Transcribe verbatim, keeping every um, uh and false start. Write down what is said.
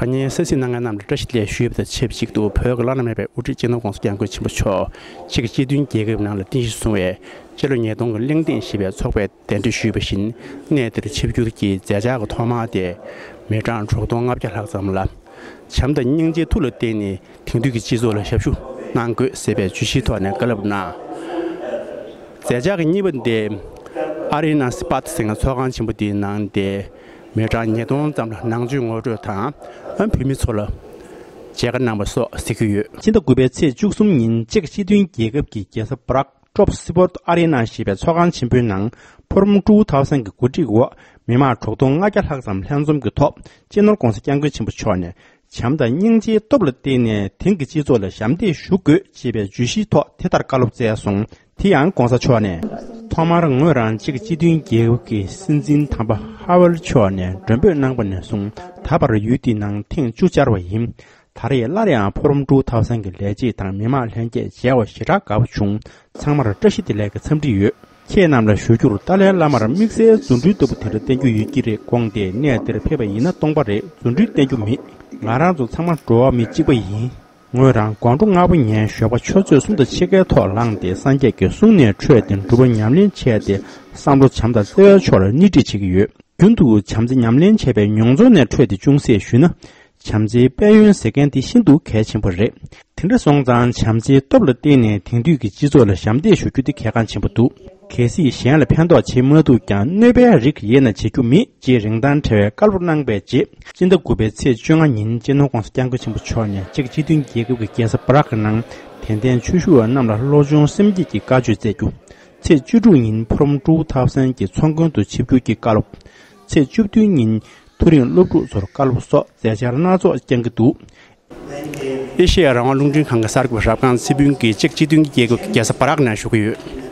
ཉིན་གསན་གཟིགས་གནང་མཁན་རྣམས་ལ་བཀྲ་ཤིས་བདེ་ལེགས་ཞུ་ཡས་དང་ཆབས་ཅིག་ཏུ། བོད་ཀྱི་བླ་ན་མེད་པའི་དབུ་ཁྲིད་སྤྱི་ནོར་༸གོང་ས་༸སྐྱབས་མགོན་ཆེན་པོ་མཆོག་གཅིག་གི་སྤྱི་མཐུན་རྒྱལ་ཁབ་ནང་ལ་རྟེན་གཞི་བཟུང་བའི་སྤྱི་ལོ་ཉིས་སྟོང་གི་གླེང་སྟེགས་ཞེས་པའི་ཚོགས་པས་གདན་འདྲེན་ཞུས་པ་བཞིན། གནས་འདིར་ཆིབས་བསྒྱུར་གྱི་མཛད་འཆར་གྱི་ཐོག་མ་དེ་མི་གྲངས་དྲུག་སྟོང་ལྔ་བརྒྱ་ལྷག་ཙམ་ལ་བྱམས་དང་སྙིང་རྗེའི་མཐུ་ལ་བརྟེན་ནས་དེང་དུས་ཀྱི་སྤྱི་ཚོགས་ལ་ཞབས་ཞུ་གནང་དགོས་ཟེར་བའི་བརྗོད་གཞིའི་ཐོག་ནས་བཀའ་སློབ་གནང་། མཛད་འཆར་གྱི་གཉིས་པ་དེ་ཨ་རི་ན་སི་པཱད་ཟེར་མཁན་ཚོགས་ཁང་ཆེན་པོ་དེའི་ནང་དེ་མི་གྲངས་ཉིས་སྟོང་ཙམ་ལ་ནང་ཆོས་ངོ་སྤྲོད་དང་། ཨ། བོད་མི་ཚོ་ལ་མཇལ་ཁ་གནང་བ་སོགས་གཟིགས་ཀྱི་ཡོད། ཕྱི་ཟླ་དགུ་པའི་ཚེས་བཅུ་གསུམ་ཉིན་ཅེཀ་སྤྱི་མཐུན་རྒྱལ་ཁབ་ཀྱི་རྒྱལ་ས་པ་རག་ཀྲོབ་སི་པོར་ཨ་རེ་ན་ཞེས་པའི་ཚོགས་ཁང་ཆེན་པོའི་ནང་ཕོ་རམ་ཀྲུའུ་ཐའོ་སན་གྱི་གོ་སྒྲིག་འོག་མི་མང་དྲུག་སྟོང་ལྔ་བརྒྱ་ལྷག་ཙམ་ལྷན་འཛོམས་ཀྱི་ཐོག་སྤྱི་ནོར་༸གོང་ས་༸སྐྱབས་མགོན་ཆེན་པོ་མཆོག་ནས་བྱམས་དང་སྙིང་རྗེའི་སྟོབས་ལ་བརྟེན་ནས་དེང་གི་སྤྱི་ཚོགས་ལ་ཞབས་འདེགས་ཞུ་དགོས་ཅེས་པའི་བརྗོད་གཞིའི་ཐོག་དེ་ལྟར་བཀའ་སློབ་སྩལ་སོང་། དེ་ཡང་༸གོང་ས་མཆོག་ནས། ཐོག་མར་ངོས་རང་ཅེཀ་སྤྱི་མཐུན་རྒྱལ་ཁབ་ཀྱི་སྲིད་འཛིན་དམ་པ་ཧ་ཝེལ་མཆོག་ནས་མགྲོན་འབོད་གནང་པ་ནས་བཟུང་ད་བར་ཡུལ་དེའི་ནང་ཐེངས་བཅུ་བཅར་བ་ཡིན། ད་རེས་སླར་ཡང་ཕོ་རམ་ཀྲུའུ་ཐའོ་སན་གྱི་ལས་བྱེད་དང་མི་མང་ལྷན་རྒྱས་མཇལ་བ་ཞེ་དྲག་དགའ་པོ་བྱུང་། ཚང་མར་བཀྲ་ཤིས་བདེ་ལེགས་ཀྱི་འཚམས་འདྲི་ཡོད། ཁྱེད་རྣམས་ལ་ཞུ་རྒྱུར་ཏཱ་ལའི་བླ་མར་དམིགས་བསལ་རྫུ་འཕྲུལ་ལྟ་བུ་དེ་འདྲ་བསྟན་རྒྱུ་ཡོད་ཀྱི་རེད་དགོངས་ཏེ་གནས་འདིར་ཕེབས་པ་ཡིན་ན་སྟོང་པ་རེད། རྫུ་འཕྲུལ་བསྟན་རྒྱུ་མེད། ང་རང་ཚོ་ཚང་མ་འགྲོ་བ་མི་གཅིག་པ་ཡིན། ངོས་རང་སྒོང་ཁྲོ་སྔ་པོ་ཉལ་ཞོགས་པ་ཆུ་ཚོད་གསུམ་དང་ཕྱེད་ཀའི་ཐོག་ལངས་ཏེ་སངས་རྒྱས་ཀྱི་གསུང་ནས་འཕྲོས་ཏེ་སྒྲུབ་པ་ཉམས་ལེན་བྱས་ཏེ་བསམ་བློ་བྱམས་དང་བརྩེ་བའི་ཕྱོགས་ལ་སྣེ་ཁྲིད་བྱེད་ཀྱི་ཡོད། རྒྱུན་དུ་བྱམས་བརྩེ་ཉམས་ལེན་བྱས་པའི་མྱོང་ཚོར་ནས་འཕྲོས་ཏེ་ཅུང་ཟད་ཞུས་ན། བྱམས་བརྩེའི་དཔལ་ཡོན་ཟེར་མཁན་དེ་ཤིན་ཏུ་གལ་ཆེན་པོ་རེད། དེ་འདྲ་སོང་ཙང་བྱམས་བརྩེའི་སྟོབས་ལ་བརྟེན་ནས་དེང་དུས་ཀྱི་སྤྱི་ཚོགས་ལ་ཞབས་འདེགས་ཞུ་རྒྱུ་དེ་གལ་འགངས་ཆེན་པོ་འདུག་གལ་སྲིད་གཞན་ལ་ཕན་ཐོགས་བྱེད་མ་ཐུབ་ཀྱང་གནོད་པའི་རིགས་ཡིན་ན་བྱེད་རྒྱུ་མེད། ཅེས་རིན་ཐང་བྲལ་བའི་བཀའ་སློབ་གནང་པའི་རྗེས། སྤྱི་ཟླ་དགུ་པའི་ཚེས་བཅོ་ལྔ་ཉིན་སྤྱི་ནོར་༸གོང་ས་༸སྐྱབས་མགོན་ཆེན་པོ་མཆོག་ནས་ཅེཀ་སྤྱི་མཐུན་རྒྱལ་ཁབ་ཀྱི་རྒྱལ་ས་པ་རག་གི་ནང་དད་ལྡན་ཆོས་ཞུ་བ་རྣམས་ལ་བློ་ཆུང་སེམས་བསྐྱེད་ཀྱི་བཀའ་ཆོས་སྩལ་རྒྱུ། ཚེས་བཅུ་དྲུག་ཉིན་ཕོ་རོམ་ཀྲུའུ་ཐའོ་སན་གྱི་ཚོགས་མགོན་དུ་ཆིབས་བསྒྱུར་གྱི་བཀའ་སློབ། ཚེས་བཅུ་བདུན་ཉིན་མཐོ་རིམ་སློབ་ཕྲུག་ཚོར་བཀའ་སློབ་སོགས་མཛད་འཆར་སྣ་ཚོགས་བསྐྱང་གི་འདུག་ཨེ་ཤེ་ཡ་རང་དབང་རླུང་འཕྲིན་ཁང་གི་གསར་འགོད་པ་རབ་སྒང་ཚེ་ཕུན་གྱིས་ཅེཀ་སྤྱི་མཐུན་རྒྱལ་ཁབ་ཀྱི་རྒྱལ་ས་པ་རག་ནས་ཞུ་གི་ཡོད།